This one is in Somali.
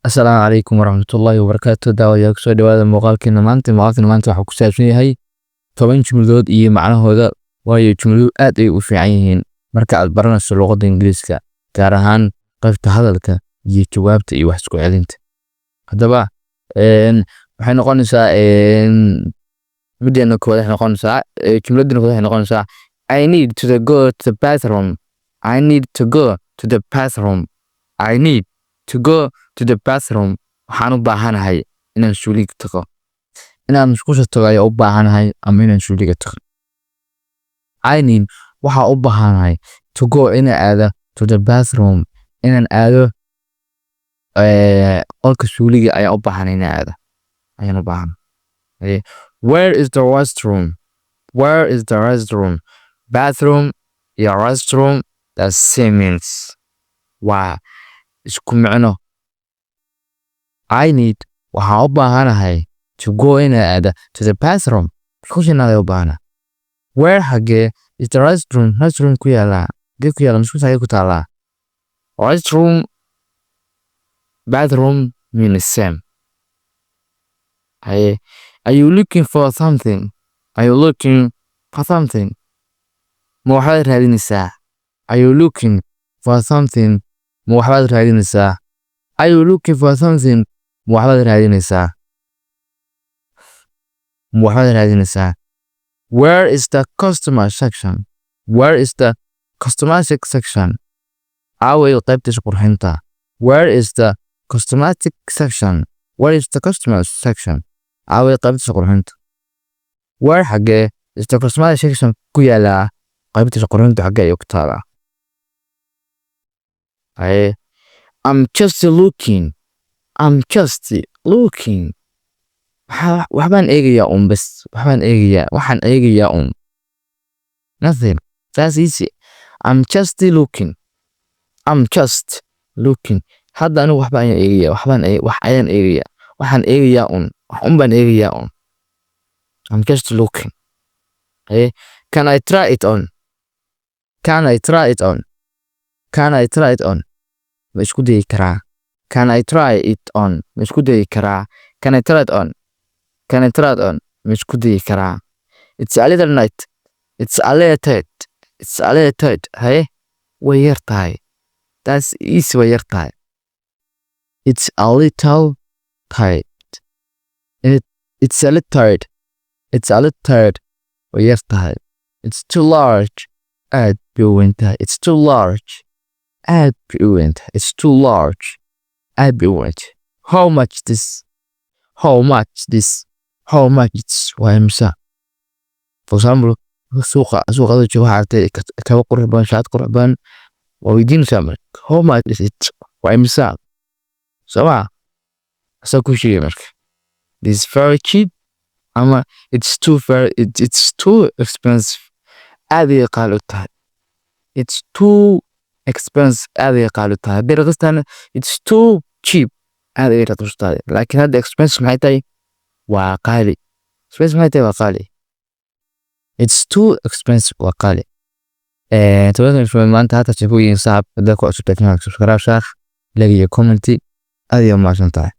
Asalaamu calaykum waraxmatullaahi wabarakaatu. Daawadayaal, kusoo dhawaada muuqaalkeena maanta. Muuqaalkeena maanta waxaa ku saabsan yahay 10 jumladood iyo macnahooda, waayo jumladuhu aad ay u fiican yihiin marka aad baranayso luqadda Ingiriiska, gaar ahaan qaybta hadalka iyo jawaabta iyo wax isku celinta. Haddaba waxay noqonaysaa mideena koowaad, waxay noqonaysaa jumladeena koowaad waxay noqonaysaa: "I need to the go to the bathroom." I need to go to the bathroom. I need to go to the bathroom. Waxaan u baahanahay inaan suuliga tago. Inaan musqusha tago ayaa u baahanahay ama inaan suuliga tago. I need, waxaa u baahanahay, to go, inaan aado, to the bathroom, inaan aado qolka suuliga ayaa u baahan, inaan aado ayaan u baahan. Where is the restroom? Where is the restroom? Bathroom iyo restroom, the same means, waa isku micno. I need, waxaan u baahanahay, to go, inaan aado, to the bathroom, musqusha inaan aado u baahanahay. Where, xagee, is the restroom, restroom ku yaalaa? Xagee ku yaala musqusha? Xagee ku taalaa? Restroom, bathroom mean same. Haye. Are you looking for something? Are you looking for something? Ma waxbaad raadinaysaa? Are you looking for something? Ma waxbaad raadinaysaa? Are you looking for something? Ma waxbaad raadinaysaa? Ma waxbaad raadinaysaa? Where is the customer section? Where is the cosmetic section? Aaway qaybta isqurxinta? Where is the cosmetic section? Where is the customer section? Aaway qaybta isqurxinta? Where, xagee, is the cosmetic section ku yaalaa? Qaybta isqurxinta xagee ayay ku taalaa? Haye. I'm just looking. I'm just looking. Waxbaan eegayaa un bas. Waxbaan eegayaa. Waxaan eegayaa un. Nothing. That's easy. I'm just looking. I'm just looking. Hadda anigu waxba ayaan eegayaa. Waxbaan wax ayaan eegayaa. Waxaan eegayaa un. Wax un baan eegayaa un. I'm just looking. Haye. Can I try it on? Can I try it on? Can I try it on? Ma isku dayi karaa? Can I try it on? Ma isku dayi karaa? Can I try it on? Can I try it on? Ma isku dayi karaa? It's a little tight. It's a little tight. It's a little tight. Haye. Way yar tahay. That's easy, way yar tahay. It's a little tight. It's a little tight. It's a little tight. Way yar tahay. It's too large. Aad bay u weyn tahay. It's too large. Aad bay u weyn tahay. It's too large. Aad bay u weyn tahay. How much this? How much this? How much it's? Waa imisa? For example, suuqa adoo jooga waxaa aragtay kabo qurux badan, shaati qurux badan. Waa weydiinaysaa marka. How much is it? Waa imisa? Soo ma? Asaa kuu sheegay marka. This is very cheap ama it's too expensive. Aad ayay qaali u tahay. It's too expensive. Aad ayay qaali u tahay. Haddii raqiis tahayna, it's too cheap. Aad ayay raqiis u tahay. Laakiin hadda expensive maxay tahay? Waa qaali. Expensive maxay tahay? Waa qaali. It's too expensive, waa qaali. Tobankan jumladood maanta halkaas ay ku yihiin, saaxib. Haddaad ku cusub tahay, subscribe saar, like iyo comment. Aad iyo mahadsan tahay.